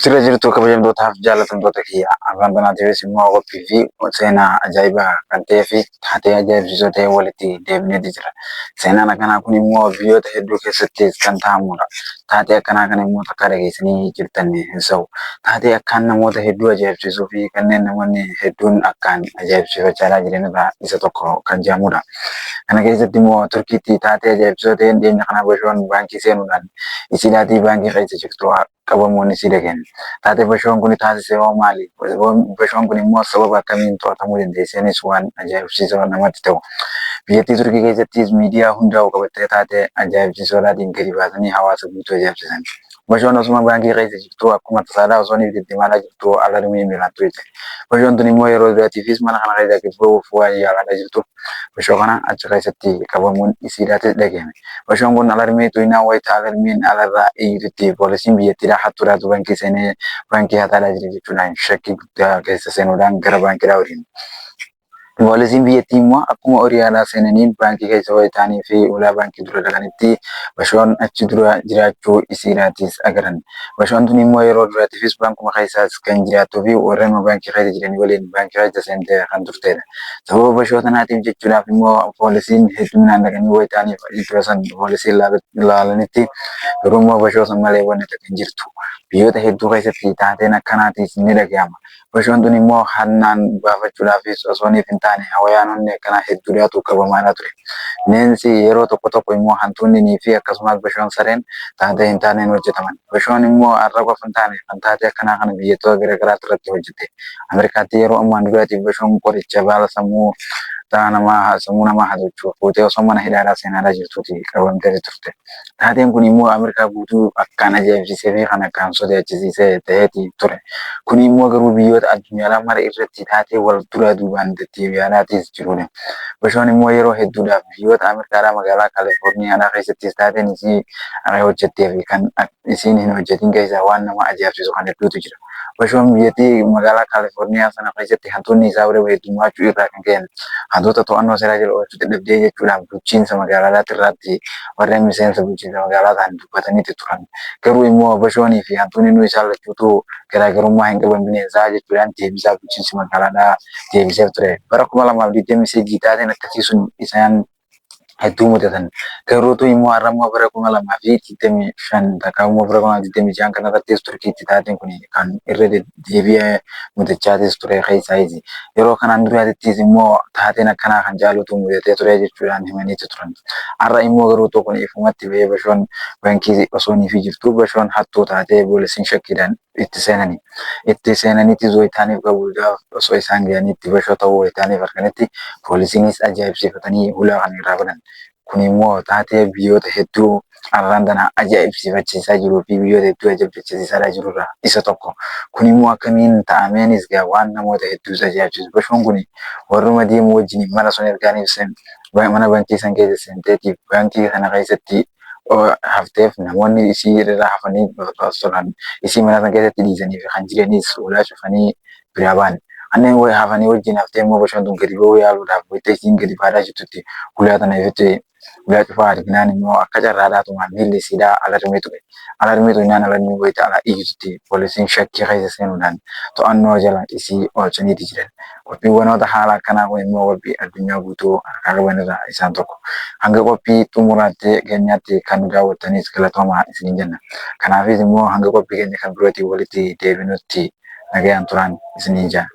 Sirra jirtu kabajamtootaaf jaalatamtoota kiyya afaan tanaatiifis immoo qophii fi seenaa ajaa'ibaa kan ta'ee fi taatee ajaa'ibsiisoo ta'e walitti deebineeti jira. Seenaan akkanaa kun immoo biyyoota hedduu keessatti kan ta'amudha. Taatee akkanaa kana immoo takkaa dhageessanii jirtan hin sa'u. Taatee akkaan namoota hedduu ajaa'ibsiisuu fi kanneen namoonni hedduun akkaan ajaa'ibsiifachaa jiran irraa isa tokko kan jedhamudha. Kana keessatti immoo Turkiitti taatee ajaa'ibsiisoo ta'een dhiyeenya kana Bashoon baankii seenuudhaan isiidhaatii baankii keessa jirtu qabamuun isii dhageenye. Taatee Bashoon kun taasise hoo maali? Bashoon kun immoo sababa akkamiin to'atamuu dandeesseenis waan ajaa'ibsiisoo namatti ta'u. Biyyattii Turkii keessattis miidiyaa hundaa'u qabattee taatee ajaa'ibsiisoodhaatiin gadi baasanii hawaasa guutuu ajaa'ibsiisan. Bashoon osuma baankii keessa jirtuu akkuma tasaadhaa osoo inni deddeemaa jirtuu alarmii miilaan tuqxe. Bashoon tun immoo yeroo duraatiifis mana kana keessaa gadi ba'uuf waan yaalaadhaa jirtuuf bashoo kana achi keessatti qabamuun isiidhaatis dhagahame. Bashoon kun alarmii tuqnaan wayita alarmiin alarraa iyyitutti poolisiin biyyattiidhaa hattuudhaatu baankii seenee baankii hataadhaa jira jechuudhaan shakkii guddaa keessa seenuudhaan gara baankiidhaa horiin. Poolisiin biyyattii immoo akkuma horii alaa seenaniin baankii keessa wayitaanii fi ulaa baankii dura dhaqanitti bashoon achi dura jiraachuu isiidhaatis agaran. Bashoon tun immoo yeroo duraatiifis baankuma keessaas kan jiraattuu fi warreen baankii keessa jiranii waliin baankii keessa seentee kan turtedha. Sababa bashoo tanaatiif jechuudhaaf immoo poolisiin hedduminaan dhaqanii wayitaaniif iddoo san poolisiin ilaalanitti garuu immoo bashoo san malee wanni takka hin jirtu. Biyyoota hedduu keessatti taateen akkanaatis ni dhagahama. Bashoon tun immoo hannaan baafachuudhaafis osoo niif hin taane hawayaanonni akkanaa hedduudhaatu qabamaadhaa ture. Bineensi yeroo tokko tokko immoo hantuunninii fi akkasumas bashoon sareen taatee hin taaneen hojjetaman. Bashoon immoo har'a qofa hin taane kan taatee akkanaa kana biyyattoota garaagaraatti irratti hojjete. Ameerikaatti yeroo ammaan duraatiif bashoon qoricha baala sammuu namaa sammuu namaa hadochuu fuutee osoo mana hidhaadhaa seenaadhaa jirtuuti qabamtee turte. Taateen kun immoo Ameerikaa guutuu akkaan ajaa'ibsiisee fi kan akkaan sodaachisiisee ta'eeti ture. Kun immoo garuu biyyoota addunyaadhaa mara irratti taatee wal duraa duubaan deddeebi'aadhaatis jirudha. Bashoon immoo yeroo hedduudhaaf biyyoota Ameerikaadhaa magaalaa Kaalifoorniyaadhaa keessattis taateen isii hojjettee fi kan isiin hin hojjetin keessaa waan nama ajaa'ibsiisu kan hedduutu jira. Bashoon biyyattii magaalaa Kaalifoorniyaa sana keessatti hantuunni isaa bira heddummaachuu irraa kan ka'e hantuuta to'annoo seeraa jala oolchuu dadhabdee jechuudhaan bulchiinsa magaalaadhaa irratti warreen miseensa bulchiinsa magaalaa ta'an dubbataniiti turan. Garuu immoo bashoonii fi hantuunni nu isaan lachuutu garaagarummaa hin qaban bineensaa jechuudhaan deebisaa bulchiinsi magaalaadhaa deebiseef ture. Bara 2023 taateen akkasii sun isaan hedduu mudatan. Garuutu immoo har'a immoo bara 2025 takka immoo bara 2026 kanarrattis Turkiitti taateen kun kan irra deebi'ee mudachaatis ture keessaayis. Yeroo kanaan duraatittis immoo taateen akkanaa kan caalutu mudatee ture jechuudhaan himaniitu turan. Har'a immoo garuutu kun ifumatti ba'ee bashoon baankii osoo niifi jirtu bashoon hattuu taatee poolisiin shakkiidhaan itti seenani. Itti seenaniitis wayitaaniif qabuudhaaf osoo isaan ga'aniitti bashoo ta'uu wayitaaniif arganitti poolisiinis ajaa'ibsiifatanii hulaa kana irraa banan. Kun immoo taatee biyyoota hedduu har'aan tana ajaa'ibsiifachiisaa jiruu fi biyyoota hedduu ajaa'ibsiisaa jirurraa isa tokko. Kun immoo akkamiin ta'ameenis gaa waan namoota hedduus ajaa'ibsiisu. Bashoon kun warruma deemu wajjin mana sun ergaaniif mana baankii san keessa seenteetiif baankii kana keessatti hafteef namoonni isii irraa hafanii turan isii mana sana keessatti dhiisanii fi kan jiranis ulaa cufanii biraa ba'an. Kanneen hafanii wajjin haftee immoo bashoon tun gadi ba'uu yaaluudhaaf wayita isiin gadi baadaa jirtutti ulaa tana ifitti ulaa cufaa arginaan immoo akka carraadhaatuma miilli isiidhaa alarmii tuqe. Alarmii tuqnaan alarmii wayita alaa iyyitutti poolisiin shakkii keessa seenuudhaan to'annoo jala isii oolchaniiti jiran. Qophiiwwanoota haala akkanaa kun immoo qophii addunyaa guutuu harkaa qaban irraa isaan tokko. Hanga qophii xumuraatti keenyaatti kan nu daawwattanis galatoomaa isiniin jenna. Kanaafis immoo hanga qophii keenya kan birootiin walitti deebinutti nagayaan turaan isiniin jenna.